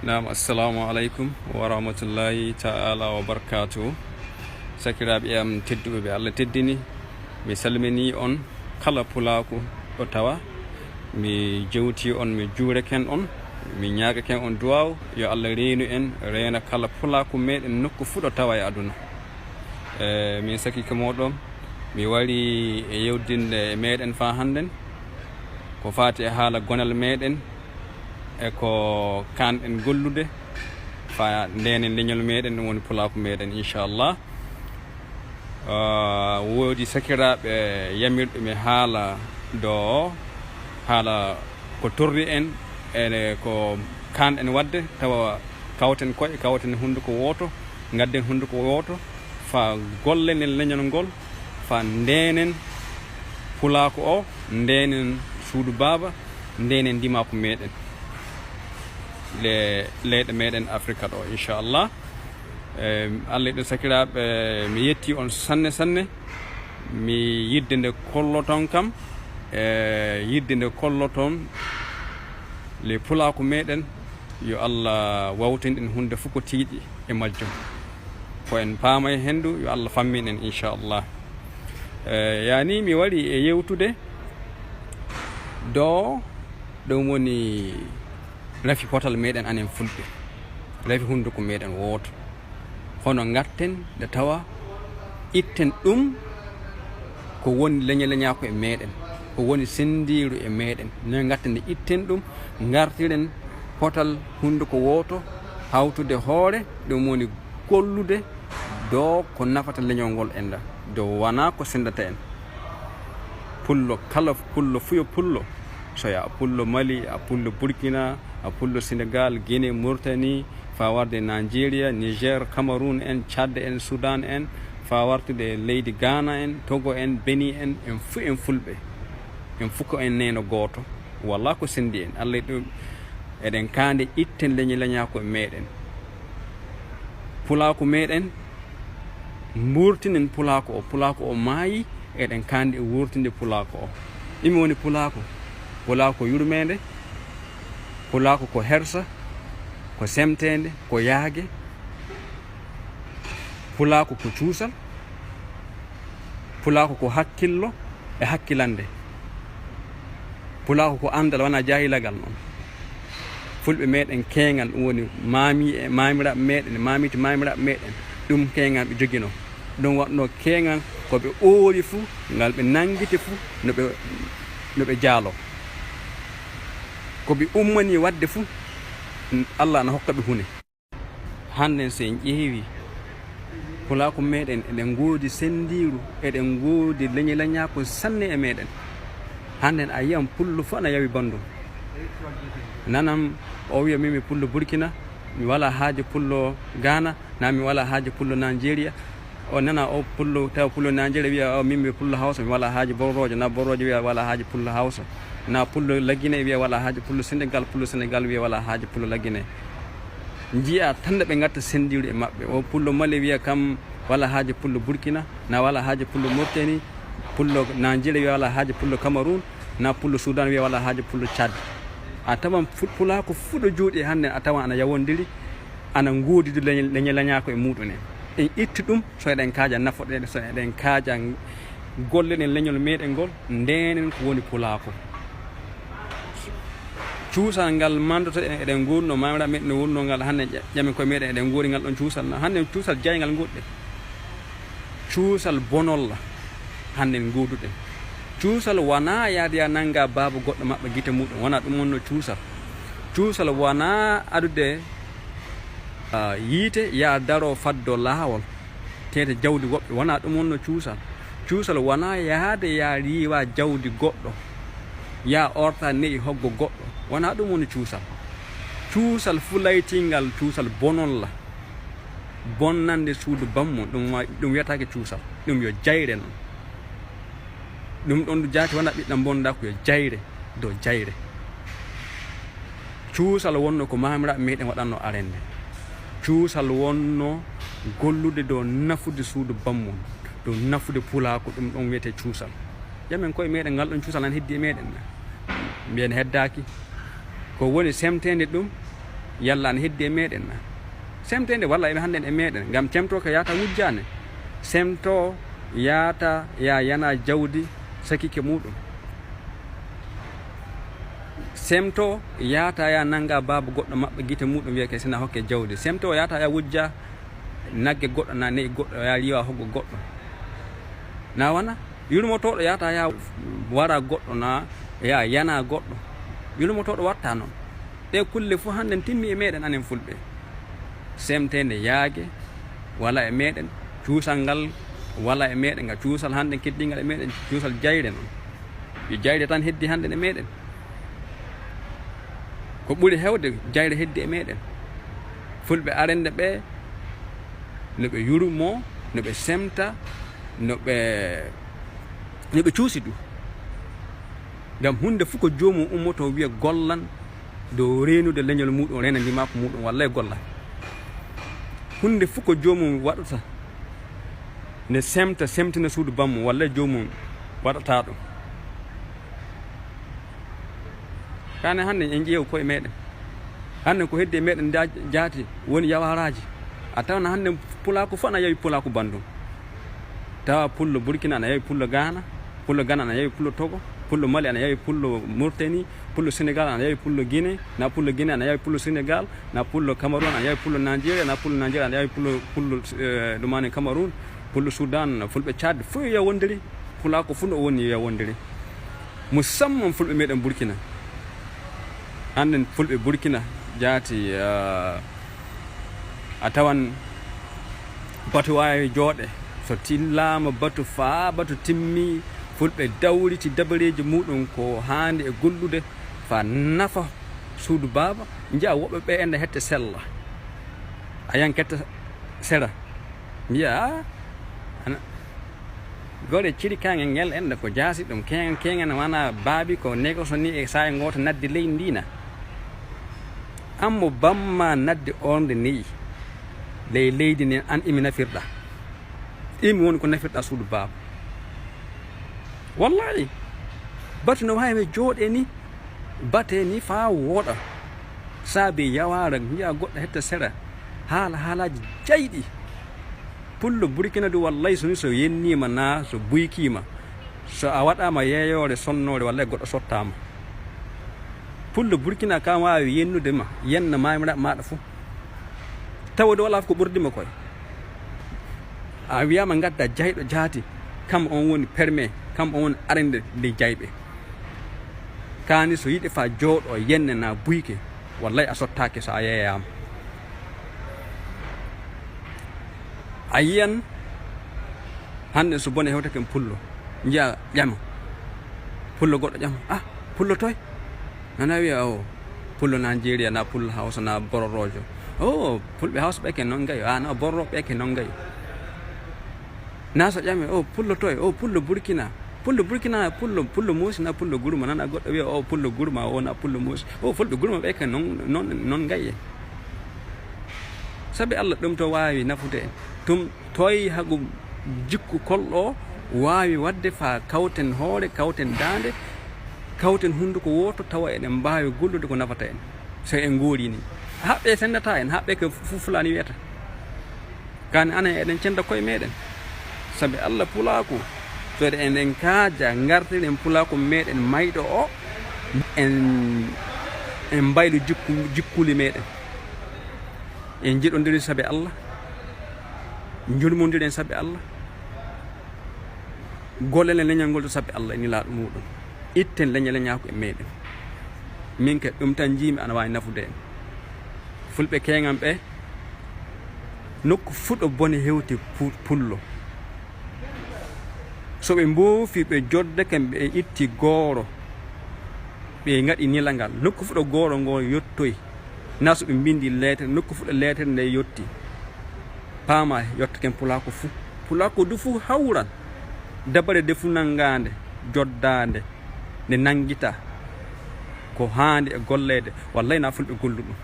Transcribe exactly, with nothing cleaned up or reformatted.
Naam, assalamu aleykum wa rahmatullahi ta'ala wa barakatuhu. Sakiraaɓe am tedduɓe ɓe Allah teddini, mi salmini on kala pulaaku ɗo tawa. Mi jewti on, mi juureken on, mi ñaagaken on duwaaw, yo Allah reenu en, reena kala pulaaku meɗen nokku fuu ɗo tawa e aduna. E, min sakike mooɗon, mi wari e yewtinde e meɗen faa hannden, ko faati e haala gonal meɗen, e ko kaanɗen gollude, faa ndeenen leñol meɗen, ɗum woni pulaaku meɗen, inchallah. Ah, woodi sakiraaɓe yamirɓe mi haala ɗo, haala ko torri en, e ko kaanɗen waɗde, tawa kawten koye, kawten hunnduko wooto, ngadden hunnduko wooto, faa gollen e leñol ngol, faa ndeenen pulaaku o, ndeenen suudu baaba, ndeenen ndimaaku meɗen, le-, leyɗe meɗen Afrika ɗo, inchallah. E, Allah e ɗum sakiraaɓe, mi yetti on sanne, sanne. Mi yidde nde kolloton kam, e, yidde nde kolloton le pulaaku meɗen, yo Allah wawtin en hunnde fof ko tiiɗi e majjum. Ko en paamay henndu, yo Allah fammin en, inchallah. E, yaani mi wari e yewtude ɗo, ɗum woni rafi potal meɗen anen fulɓe, rafi hunnduko meɗen wooto. Hono ngarten nde tawa itten ɗum ko woni leñe-leñaaku e meɗen, ko woni senndiiru e meɗen. No ngarten nde itten ɗum, ngartiren potal hunnduko wooto, hawtude hoore, ɗum woni gollude do ko nafata leñol ngol enda, do wona ko senndata en. Pullo kala, pullo fuyo pullo, so ya pullo Mali, a pullo Burkina, a pullo Senegal, Guinée, Mauritanie, faa warde Nigeria, Niger, Cameroun en, Tchad en, Soudan en, faa wartude leydi Ghana en, Togo en, Benin en, en fuu en fulɓe. En fuu ko en neeno gooto. Wala ko senndi en. Allah e ɗum, eɗen kaandi itten leñi leñaaku e meɗen. Pulaaku meɗen, mburtinen pulaaku o. Pulaaku o maayi, eɗen kaandi e wurtinde pulaaku o. Ɗum woni pulaaku. Pulaaku ko yurmeende, pulaaku ko hersa, ko semteende, ko yaage. Pulaaku ko cuusal, pulaaku ko hakkillo e hakkilande. Pulaaku ko anndal, wona jaahilagal noon. Fulɓe meɗen keeŋal, ɗum woni maami e maamiraaɓe meɗen, maamiiji maamiraaɓe meɗen, ɗum keeŋal ɓe joginoo. Ɗum waɗnoo keeŋal ko ɓe oori fuu, ngal ɓe nanngiti fuu, no ɓe, no ɓe jaaloo. Ko ɓe ummanii waɗde fuu, Allah ana hokka ɓe huune. Hannden so en ƴeewi, pulaaku meɗen, eɗen ngoodi senndiiru, eɗen ngoodi leñi leñaaku sanne e meɗen. Hannden a yiyan pullo fof ana yawi banndum. Nanan o wiya, "Min mi pullo Burkina, mi walaa haaje pullo Ghana, na mi walaa haaje pullo Nigeria." O nana o pullo, tawa pullo Nigeria wiya, "O, min mi pullo Hawsa, mi walaa haaje Borroojo." Na Borroojo wiya, "Walaa haaje pullo Hawsa." Na pullo Lagine wiya, "Walaa haaje pullo Senegal." Pullo Senegal wiya, "Walaa haaje pullo Lagine." Njiya tan nde ɓe ngatta senndiiru e maɓɓe. O pullo Mali wiya kam walaa haaje pullo Burkina, na walaa haaje pullo Mauritanie, pullo Nigeria wiya walaa haaje pullo Cameroun, na pullo Soudan wiya walaa haaje pullo Tchad. A tawan fu-, pulaaku fuu ɗo jooɗi hannde, a tawan ana yawondiri, ana ngoodidi leñe-, leñe leñaaku e muuɗum en. En itti ɗum, so eɗen kaaja nafoɗen, so eɗen kaaja golle ɗen leñol meɗen ngol, ndeenen ko woni pulaaku. Cuusal ngal manndoto en, eɗen nguurno, maamiraaɓe meɗen no wuurno ngal, hannde ƴa-, ƴamen koye meɗen, eɗen nguuri ngal ɗon cuusal na? Hannde cuusal jayngal nguurɗen. Cuusal bonolla hannde nguurduɗen. Cuusal wonaa yaade ya nannga baaba goɗɗo maɓɓa gite muɗum, wonaa ɗum wonno cuusal. Cuusal wonaa adude, ah, yiite ya daro faddo laawol, teete jawdi woɓɓe, wonaa ɗum wonno cuusal. Cuusal wonaa yaade ya riiwa jawdi goɗɗo, ya orta ne'i hoggo goɗɗo, wonaa ɗum woni cuusal. Cuusal fulaytingal, cuusal bonolla, bonnande suudu bammum, ɗum wa-, ɗum wiyataake cuusal, ɗum yo jayre noon. Ɗum ɗon jaati wonaa ɓiɗɗam bonnda, ko yo jayre dow jayre. Cuusal wonno ko maamiraaɓe meɗen waɗanno arende. Cuusal wonno gollude dow nafude suudu bammum, dow nafude pulaaku, ɗum ɗon wiyetee cuusal. Ƴamen koye meɗen, ngal ɗon cuusal ana heddi e meɗen na? Mbiyen heddaaki. Ko woni semteende ɗum, Yalla ana heddi e meɗen na? Semteende walla eɓe hannden e meɗen, ngam cemto ko yaata wujjaane. Semto yaata ya yana jawdi sakike muɗum. Semto yaata ya nanga baaba goɗɗo maɓɓa gite muɗum wiya ke sina hokke jawdi. Semto yaata ya wujja nagge goɗɗo na ne'i goɗɗo ya liwa hoggo goɗɗo. Na wana? Yurmotoɗo yaata ya wara goɗɗo na ya yana goɗɗo. Yurmotoɗo watta non. Ɗe kulle fuu hannden timmi e meɗen anen fulɓe. Semteende yaage wala e meɗen, cuusal ngal wala e meɗen, nga cuusal hannden keddingal e meɗen, cuusal jayre non. Yo jayre tan heddi hannden e meɗen. Ko ɓuri hewde jayre heddi e meɗen. Fulɓe arende ɓe, no ɓe yurmo, no ɓe semta, no ɓe, no ɓe cuusi du. Ngam huunde fuu ko joomum ummoto wiya gollan dow reenude leñol muɗum, reena ndimaaku muɗum, wallay gollan. Huunde fuu ko joomum waɗata, ne semta, semtina suudu bammum, wallay joomum waɗata ɗum. Kane hannden en ƴeew koye meɗen. Hannden ko heddi e meɗen nda-, jaati woni yawaraaji. A tawan hannden pulaaku fof ana yawi pulaaku banndum. Tawa pullo Burkina ana yawi pullo Ghana, pullo Ghana ana yawi pullo Togo, pullo Mali ana yawi pullo Mauritanie, pullo Sénégal ana yawi pullo Guinée, na pullo Guinée ana yawi pullo Sénégal, na pullo Cameroun ana yawi pullo Nigeria, na pullo Nigeria ana yawi pullo, pullo, eh, ɗumani Cameroun, pullo Soudan, fulɓe Tchad, fof yo wondiri. Pulaaku fof no woni yo wondiri. Musamman fulɓe meɗen Burkina. Hannden fulɓe Burkina jaati, ah, a tawan batu waawi jooɗe. So tillaama batu faa batu timmi, fulɓe dawriti dabareeji muɗum ko haandi e gollude faa nafa suudu baaba. Njiya woɓɓe ɓe enda hette sella. A yan ketta sera. Mbiya, ah, ana, gore ciri kaŋŋe ngel enda ko jaasi ɗum. Keŋ-, keŋŋe wana baabi ko negoso ni e saa'i gooto naddi leydi ndi na. An mo bamma naddi ornde neyi ley leydi nden, an imi nafirɗa. Imi woni ko nafirɗa suudu baaba. Wallahi, batu no waawi jooɗe ni, bate ni faa wooɗa. Saabi yawaara, njiya goɗɗo hetta sera, haala haalaaji jayɗi. Pullo Burkina du, wallahi, so ni so yenniima naa so buykiima, so a waɗaama yeeyoore sonnoore, wallahi, goɗɗo sottaama. Pullo Burkina kan waawi yennude ma, yenna maamiraaɓe maaɗa fof. Tawa du walaa ko ɓurdi ma koy. A wiyaama ngadda jayɗo jaati, kam on woni perme, kam on woni arande ley jayɓe. Kaani so yiɗi faa jooɗo yenne naa buyke, wallay a sottaake so a yeeyaama. A yiyan hannde so bone hewtake en pullo, njiya ƴama. Pullo goɗɗo ƴama, "Ah, pullo toy?" Nana wiya, "O, pullo Nigeria, na pullo Hausa, na bororojo." "O, fulɓe Hausa ɓe ke non gayo, a na bororo ɓe ke non gayo." Na so ƴame, "O, pullo toy?" "O, pullo Burkina." "Pullo Burkina, pullo, pullo Mosi, na pullo Gurma?" Nana goɗɗo wiya, "O, pullo Gurma, o na pullo Mosi." "O, fulɓe Gurma ɓe ke non, non, non gaye." Sabi Allah, ɗum to waawi nafude en. Tum toy hagu jikku kolɗo waawi waɗde faa kawten hoore, kawten daande, kawten hunnduko wooto, tawa eɗen mbaawi gollude ko nafata en, so en ngoori ni. Haɓɓe senndata en, haɓɓe ko fu-, Fulani wiyata. Kani anen eɗen cennda koye meɗen. Sabi Allah, pulaaku, so eɗen kaaja, ngartiren pulaaku meɗen mayɗo o, en, en mbaylu jikku-, jikkuli meɗen. En njiɗondiri sabi Allah, njurmondiren sabi Allah, gollelen leñol ngol to sabi Allah e Nelaaɗo muɗum. Itten leña leñaaku e meɗen. Min ke ɗum tan njiimi ana waawi nafude en. Fulɓe keeŋan ɓe, nokku fuu ɗo bone hewti pu-, pullo. So ɓe mboofi, ɓe joddake, ɓe itti gooro, ɓe ngaɗi nilangal. Nokku fuu ɗo gooro ngoo yottoyi, na so ɓe mbindi leetere, nokku fuu ɗo leetere nde yotti, paama yottake pulaaku fuu. Pulaaku du fuu hawran dabare nde fuu nanngaande, joddaande, nde nanngita ko haandi e golleede. Wallay na fulɓe gollu ɗum.